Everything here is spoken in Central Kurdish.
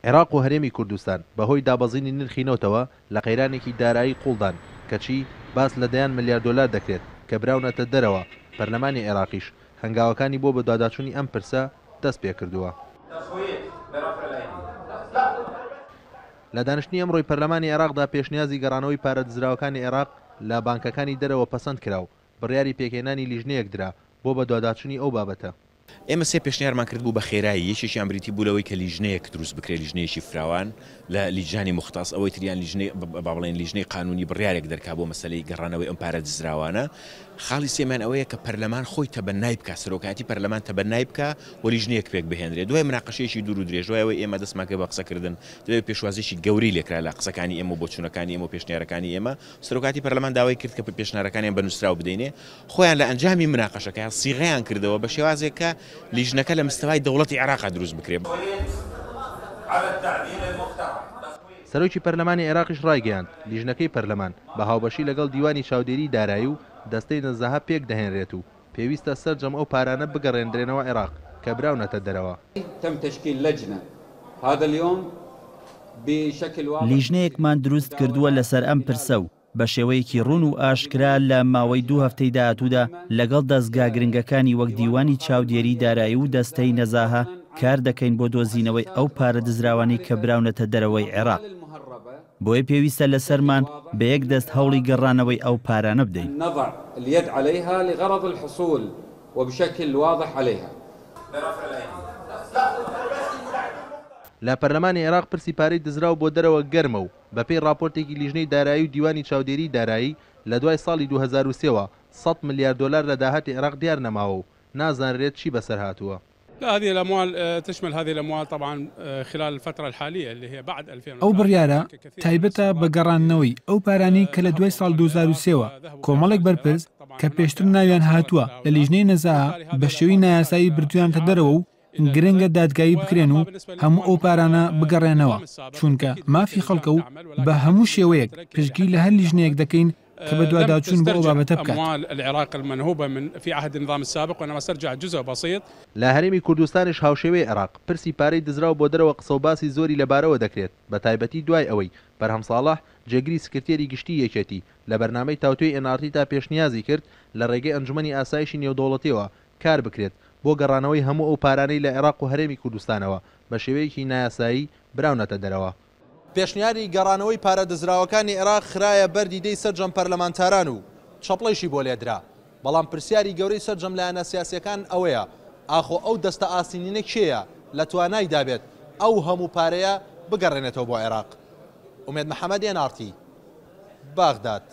عێراق و هەرێمی کوردستان بەهۆی دابەزینی نرخی نەوتەوە لە قەیرانێکی دارایی قوڵدان، کەچی باس لە دەیان ملیار دۆلار دەکرێت کە براونەتە دەرەوە، پەرلەمانی عێراقیش هەنگاوەکانی بۆ بەدواداچوونی ئەم پرسە دەستپێکردووە. لە دانیشتنی ئەمڕۆی پەرلەمانی عێراقدا پێشنیازی گەڕانەوەی پارە دزراوەکانی عێراق لە بانکەکانی دەرەوە پەسەند کرا و بڕیاری پێکهێنانی لیژنەیەک درا بۆ بەدواداچوونی ئەو بابەتە. ئێمە سێ پێشنیارمان کردبوو بە خێرایی، یەکێکیان بریتی بوو لەوەی کە لیژنەیەک دروست بکرێت، لیژنەیەکی فراوان لە لیجانی موختەس، ئەوەی تریان لیژنەی با بڵێین لیژنەی قانوونی بڕیارێک دەرکا بۆ مەسەلەی گەڕانەوەی ئەم پارە دزراوانە. خاڵی سێیەمیان ئەوەیە کە پەرلەمان خۆی تەبەنای بکا، سەرۆکایەتی پەرلەمان تەبەنای بکا و لیژنەیەک پێک بهێنرێ. دوای مناقەشەیەکی دوور و درێژ، دوای ئەوەی ئێمە دەستمان کرد بە قسەکردن، دوای پێشوازییەکی گەورەی لێکرا لە قسەکانی ئێمە و بۆچوونەکانی ئێمە و پێشنیارەکانی ئێمە، سەرۆکایەتی پەرلەمان داوای کرد کە پێشنارەکانیان بە نووسراو بدەینێ. خۆیان لە ئەنجامی مناقەشەکە سیغەیان کردەوە بە شێوازێک کە لیژنەکە لە مستەوای دەوڵەتی عێراقا دروست بکرێ. سەرۆکی پەرلەمانی عێراقیش ڕایگەیاند، لیژنەکەی پەرلەمان بە هاوبەشی لەگەڵ دیوانی چاودێریی دارایی و دەستەی نەزاهە پێکدەهێنرێت و پێویستە سەرجەم ئەو پارانە بگەڕێندرێنەوە عێراق کە براونەتە دەرەوە. تم تشکیل لجنە هذا اليوم بشکل واضح. لیژنەیەکمان دروست کردووە لەسەر ئەم پرسە و بە شێوەیەکی ڕوون و ئاشکرا لە ماوەی دوو هەفتەی داهاتوودا لەگەڵ دەزگا گرنگەکانی وەک دیوانی چاودێری دارایی و دەستەی نەزاهە کار دەکەین بۆ دۆزینەوەی ئەو پارە دزراوانەی کە براونەتە دەرەوەی عێراق. بۆیە پێویستە لەسەرمان بە یەک دەست هەوڵی گەڕانەوەی ئەو پارانە بدەین. لە پەرلەمانی عێراق پرسی پارەی دزراو بۆ دەرەوە گەرمە و بەپێی ڕاپۆرتێکی لیژنەی دارایی و دیوانی چاودێریی دارایی، لە دوای ساڵی 2003 وە سەد ملیار دۆلار لە داهاتی عێراق دیار نەماوە و نازانرێت چی بەسەر هاتووە. ئەو بڕیارە تایبەتە بە گەڕاندنەوەی ئەو پارانەی کە لە دوای ساڵ 2003 وە کۆمەڵێک بەرپرس کە پێشتر ناویان هاتووە لە لیژنەی نەزاهە بە شێوەی نایاسایی بردوویانتە دەرەوە و گرنگە دادگایی بکرێن و هەموو ئەو پارانە بگەڕێنەوە، چونکە مافی خەڵکە و بە هەموو شێوەیەک پشتگیری لە هەر لیژنەیەک دەکەین کە بەدواداچوون بۆ ئەو بابەتە بکات. لە هەرێمی کوردستانیش هاوشێوەی عێراق، پرسی پارەی دزراو بۆ دەرەوە قسە و باسی زۆری لەبارەوە دەکرێت، بەتایبەتی دوای ئەوەی بەرهەم ساڵح، جێگری سکرتێری گشتیی یەکێتی، لە بەرنامەی تاوتوێی ئێن ئاڕ تی دا پێشنیازی کرد لە رێگەی ئەنجومەنی ئاسایشی نێودەوڵەتییەوە کار بکرێت بۆ گەڕانەوەی هەموو ئەو پارانەی لە عێراق و هەرێمی کوردستانەوە بە شێوەیەکی نایاسایی براونەتە دەرەوە. پێشنیاری گەڕانەوەی پارە دزراوەکانی عێراق خرایە بەر دیدەی سەرجەم پەرلەمانتاران و چەپڵەیشی بۆ لێدرا، بەڵام پرسیاری گەورەی سەرجەم لایەنە سیاسییەکان ئەوەیە ئاخۆ ئەو دەستە ئاسنینە کێیە لە توانایدا بێت ئەو هەموو پارەیە بگەڕێنێتەوە بۆ عێراق؟ ئومێد محەمەد، ئێن ئاڕ تی، بەغداد.